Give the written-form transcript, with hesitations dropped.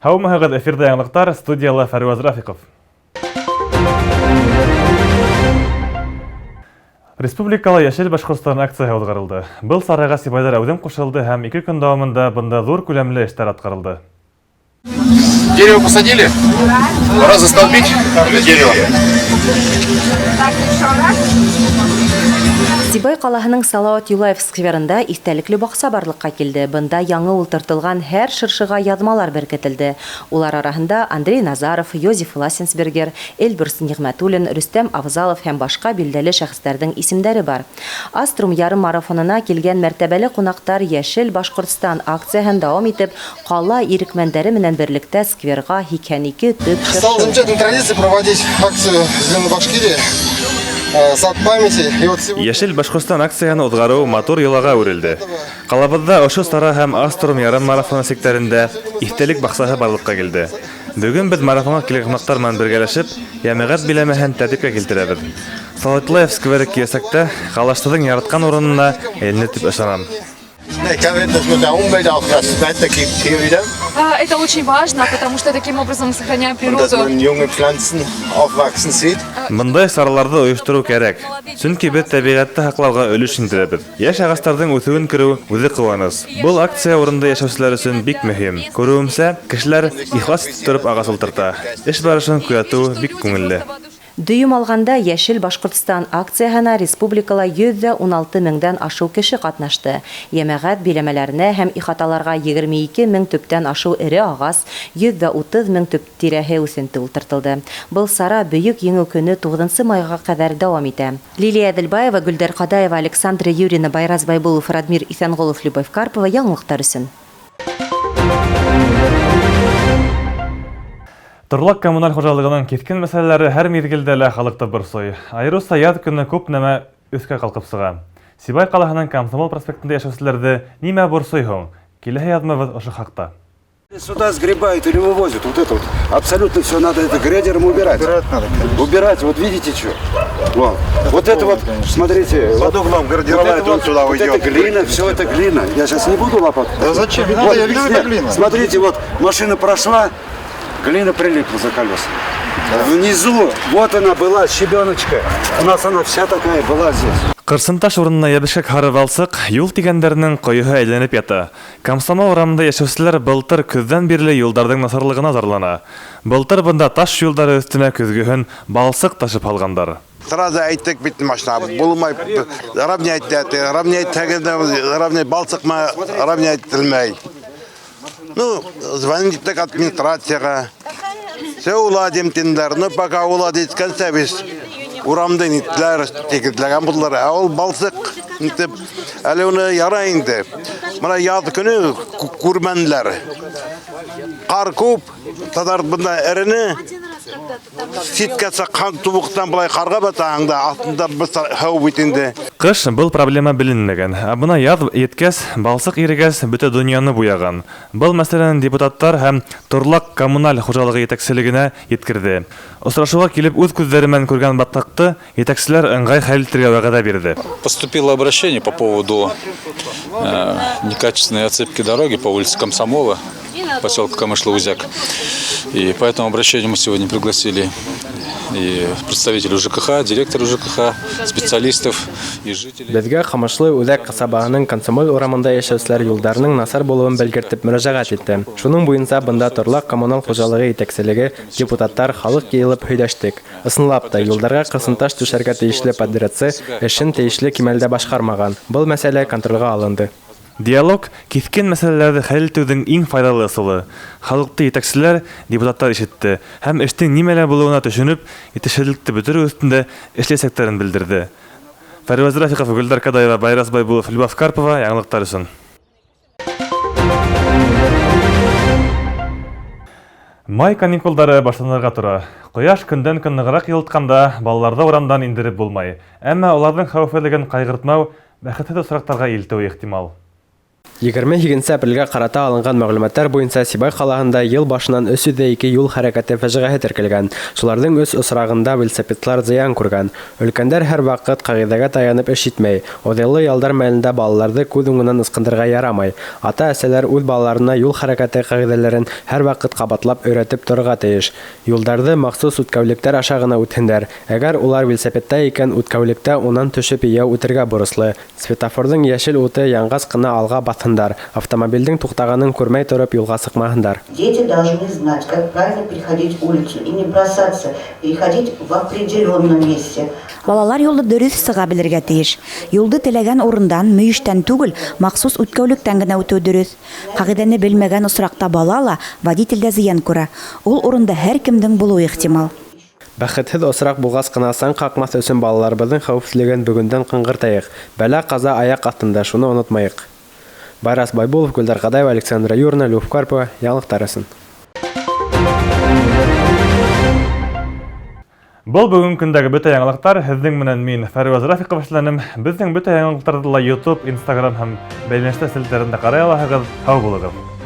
Һаумыһығыҙ, эфирҙа яңылыҡтар, студияла Фәрүәз Рафиҡов. Республикала Йәшел Башҡортостан акцияһы уҙғарылды. Был сараға сибайҙар әүҙем ҡушылды һәм ике көн дауамында бында ҙур күләмле эштәр атҡарылды. Дерево посадили? Пора застолбить это дерево. Сибай ҡалаһының Салауат Юлаев скверында иҫтәлекле баҡса барлыҡҡа килде. Бында яңы ултыртылған һәр шыршыға яҙмалар беркетелде. Улар араһында Андрей Назаров, Йозеф Лассенсбергер, Эльбрус Ниғмәтуллин, Рөстәм Авзалов һәм башҡа билдәле шәхестәрҙең исемдәре бар. Аструм ярым марафонына килгән мәртәбәле ҡунаҡтар Йәшел Башҡортостан акцияһын дауам итеп, ҡала ирекмәндәре менән берлектә скверға 82 төп шыршы Стало замечательной традицией проводить акцию «Зеленой Башкирии», «Сад памяти». И вот сегодня... Йәшел Башҡортостан акцияһын уҙғарыу матур йолаға әүерелде. Ҡалабыҙҙа ошо сара һәм Аструм ярым марафоны сиктәрендә иҫтәлек баҡсаһы барлыҡҡа килде. Бөгөн беҙ марафонға килгән ҡунаҡтар менән бергәләшеп, йәмәғәт биләмәһен тәртипкә килтерәбеҙ. Салауат скверы киләсәктә ҡалаштарҙың яратҡан урынына әйләнер тип ышанам. Ich kann das mit der Umwelt auch, dass es weitergibt hier wieder. Это очень важно, потому что таким образом мы сохраняем Und dass природу. Man junge Pflanzen aufwachsen sieht. Бындай сараларҙы ойоштороу кәрәк, сөнки беҙ тәбиғәтте һаҡлауға өлөш индерәбеҙ. Йәш ағастарҙың үҫеүен күреү үҙе ҡыуаныс. Был акция урында йәшәүселәр өсөн бик мөһим. Күреүемсә, кешеләр ихлас итеп тороп ағас ултырта. Эш барышын күҙәтеү бик күңелле. Дөйөм алғанда Йәшел Башҡортостан акцияһына республикала 116 меңдән ашыу кеше ҡатнашты. Йәмәғәт биләмәләренә һәм ихаталарға 22 мең төптән ашыу эре ағас, 130 мең төп тирәһе үҫенте ултыртылды. Был сара Бөйөк Еңеү көнө 9 майға ҡәҙәр дауам итә. Лилия Әҙелбаева, Гөлдәр Ҡадаева, Александра Юрина, Байраз Байбулов, Радмир Иҫәнғолов, Любовь Карпова. Яңылыҡтар өсөн. Торлаҡ коммуналь хужалығының киҫкен мәсьәләләре һәр миҙгелдә лә халыҡты борсой. Айырыуса яҙ көнө күп нәмә өҫкә ҡалҡып сыға. Сибай ҡалаһының Комсомол проспектында йәшәүселәрҙе нимә борсой һуң? Киләһе яҙмабыҙ ошо хаҡта. Сюда сгребают или вывозят. Вот это вот. Абсолютно все надо это грейдером убирать. Убирать надо, конечно. Убирать, вот видите что? Вот. Вот это вот, смотрите. Под Вот, углом вот гардеробная, это вот, сюда вот уйдет. это глина, все это глина. Я сейчас не буду лопату. Да зачем? Не Вот, надо, я вижу, это нет, глина. Смотрите, вот машина прошла, глина прилипла за колеса. Внизу, вот она была, щебеночка. У нас она вся такая была здесь. Ҡырсынташ урынына йәбешкәк һары балсыҡ, юл тигәндәренең ҡойоһо әйләнеп ята. Комсомол урамында йәшәүселәр былтыр көҙҙән бирле юлдарҙың насарлығына зарлана. Былтыр бында таш юлдары өҫтөнә көҙгөһөн балсыҡ ташып һалғандар. Сразу әйттек бит машина. Булмай равнять, равнять равнять балсыҡмы, равнять ителмәй. Ну, звонить иттек администрацияға. Все уладим тинеләр. Ну, пока уладить иткәнсә без урамда нитләр, тигеҙләгән булдылар. Ә ул балсыҡ нитеп, әле уны ярай инде. Мына яҙ көнө күрмәнеләр. Ҡар күп, татар бында эрене. Ситкә сыҡҡан тубыҡтан былай ҡарға батаһың да, аҫтында һыу бит инде. Ҡыш был проблема беленмәгән. Ә бына яҙ еткәс, балсыҡ ирегәс, бөтә донъяны буяған. Был мәсьәләне депутаттар һәм торлаҡ коммуналь хужалығы етәкселегенә еткерҙе. Осрашыуға килеп үҙ күҙҙәре менән күргән батҡаҡты етәкселәр ыңғай хәл итергә вәғәҙә бирҙе. Поступило обращение по поводу некачественной отсыпки дороги по улице Комсомола, поселка Камышлы-Узяк. И по этому обращению мы сегодня пригласили и представителей ЖКХ, директора ЖКХ, специалистов и жителей. Беҙгә Ҡамышлы Үҙәк ҡасабаһының Комсомол урамында йәшәүселәр юлдарының насар булыуын белгертеп мөрәжәғәт итте. Шуның буйынса бында торлаҡ коммуналь хужалығы етәкселеге, депутаттар, халыҡ йыйылып һөйләштек. Ысынлап та, юлдарға ҡырсынташ түшәргә тейешле подрядсы эшен тейешле кимәлдә башҡармаған. Был мәсьәлә контролгә алынды. Диалог киҫкен мәсьәләләрҙе хәл итеүҙең иң файҙалы ысулы. Халыҡты етәкселәр, депутаттар ишетте һәм эштең нимәлә булыуына төшөнөп, етешһеҙлекте бөтөрөү өҫтөндә эшләйәсәктәрен белдерҙе. Фәрүәз Рафиҡов, Гөлдәр Кадаева, Байрас Байбулов, Любовь Карпова, яңылыҡтар өсөн. Май каникулдары башланырға тора. Ҡояш көндән-көн нығыраҡ йылытҡанда балаларҙы урамдан индереп булмай. Әммә уларҙың хәүефһеҙлеген ҡайғыртмау бәхетһеҙ осраҡтарға илтеүе ихтимал. 28 нсе апрелгә ҡарата алынған мәғлүмәттәр буйынса Сибай ҡалаһында йыл башынан 302 юл хәрәкәте фажиғәһе теркәлгән. Шуларҙың өс осрағында велосипедсылар зыян күргән. Өлкәндәр һәр ваҡыт ҡағиҙәгә таянып эш итмәй. Оҙайлы ялдар мәлендә балаларҙы күҙ уңынан ысҡындырырға ярамай. Ата-әсәләр үҙ балаларына юл хәрәкәте ҡағиҙәләрен һәр ваҡыт ҡабатлап өйрәтеп торорға тейеш. Юлдарҙы махсус үткәүлектәр аша ғына үтһендәр. Әгәр улар велосипедта икән, үткәүлектә унан төшөп йәйәү үтергә бурыслы. Светофорҙың йәшел уты янғас ҡына алға баҫһындар. Автомобилдең туҡтағанын күрмәй тороп юлға сыҡмаһындар. Дети должны знать, как правильно переходить улицу и не бросаться, переходить в определенном месте. Балалар юлды дөрөҫ сыға белергә тейеш. Юлды теләгән урындан, мөйөштән түгел, махсус үткәүлектән генә үтеү дөрөҫ. Ҡағиҙәне белмәгән осраҡта бала ла, водитель дә зыян күрә. Ул урында һәр кемдең булыуы ихтимал. Бәхетһеҙ осраҡ булғас ҡына саң ҡаҡмаҫ өсөн балаларыбыҙҙың хәүефһеҙлеген бөгөндән ҡаңғыртайыҡ. Бәлә-ҡаза аяҡ аҫтында, шуны онотмайыҡ. Байрас Байбулов, Гөлдар Ҡадаева, Александра Юрина, Любовь Карпова. Яңылыҡтар өсөн. Был бөгөнгө көндәге бөтә яңылыҡтар. Һеҙҙең менән мин Фәрүаз Рафиҡов эшләнем. Беҙҙең бөтә яңылыҡтарҙы ла YouTube, Instagram һәм бәйләнештәр селтәрендә ҡарай алаһығыҙ. Һау булығыҙ.